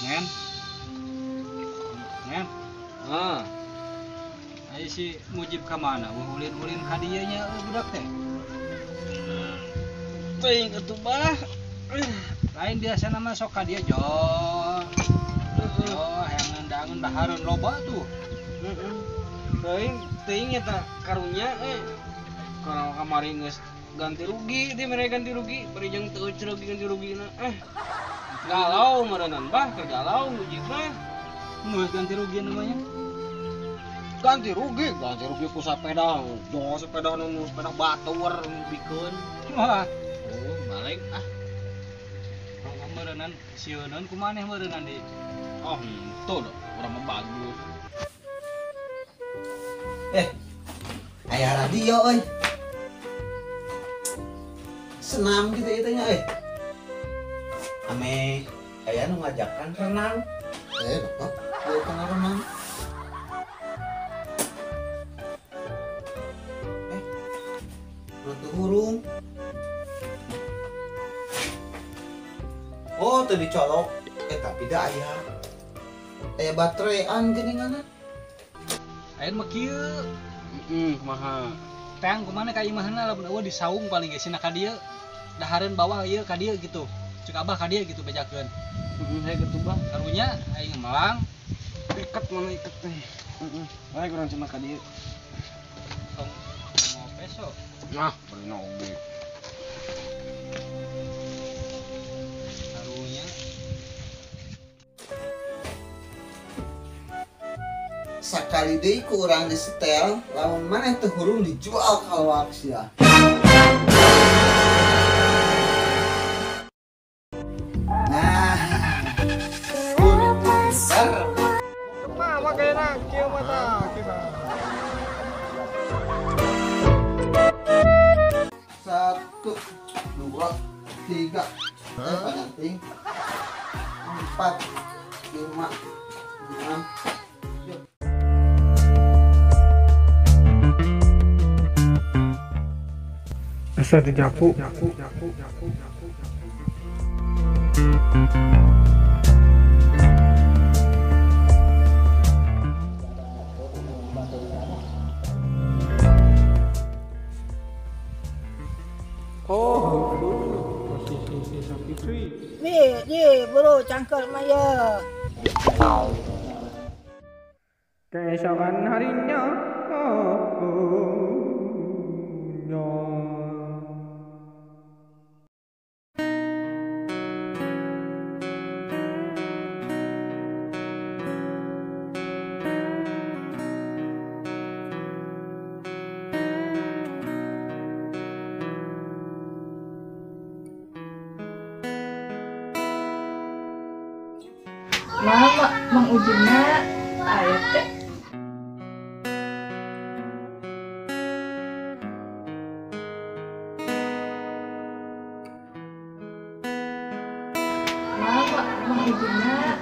Men. Men. Ah. Ayo si Mujib ka mana? Ulin-ulin ka dieu nya budak teh. Teuing atuh bah. Lain biasa nama sok ka dieu jol. Oh, hayang ngendangan dahareun loba tuh. Heeh. Teuing teuing eta karunya Kalau kamari geus ganti rugi, dia mere ganti rugi, bari jeung teu eucreug ganti rugina. Galau meureunnan bah, keur galau Mujib mah. Geus ganti rugi namanya. Ganti rugi ku sepeda. Jo sepeda nu sepeda batur bikeun. Wah, oh, balik ah. Meureunnan sieuneun kumaneh meureunnan di. Oh, henteu da, urang mah bagus. Aya radio euy. Senam gitu itu nya euy. Ame aya nu ngajakan renang. Bapak, dia kena renang. Ratu hurung. Oh, teu dicolok. Tapi da aya. Aya bateraian geuningan. Aya mah kieu. Heeh, kumaha? Teang kumaha ka imahna lamun eueuh di saung paling ge sina ka dieu. Dahareun bawah ieu ka dieu gitu. Cek abah ka dieu gitu bejakeun. Heeh, saya kitu bah. Karunya aing melang. Iket mana iket teh. Heeh. Bae kurang cenah ka dieu. Tong ngope sok. Nah, bari oge. Karunya sakali deui ku urang disetel, lamun maneh teu hurung dijual ka loak sia. Nah, hurung pinter. Kumaha kayana kieu mah tah kita. 1, 2, 3, banyak 4, 5, 6. Asa dijapu. Oh, posisi sapi. Nih, bro, cangkel maya. Keesokan harinya, no. Mama, Mang Ujina, aya teh. Mama, Mang Ujina.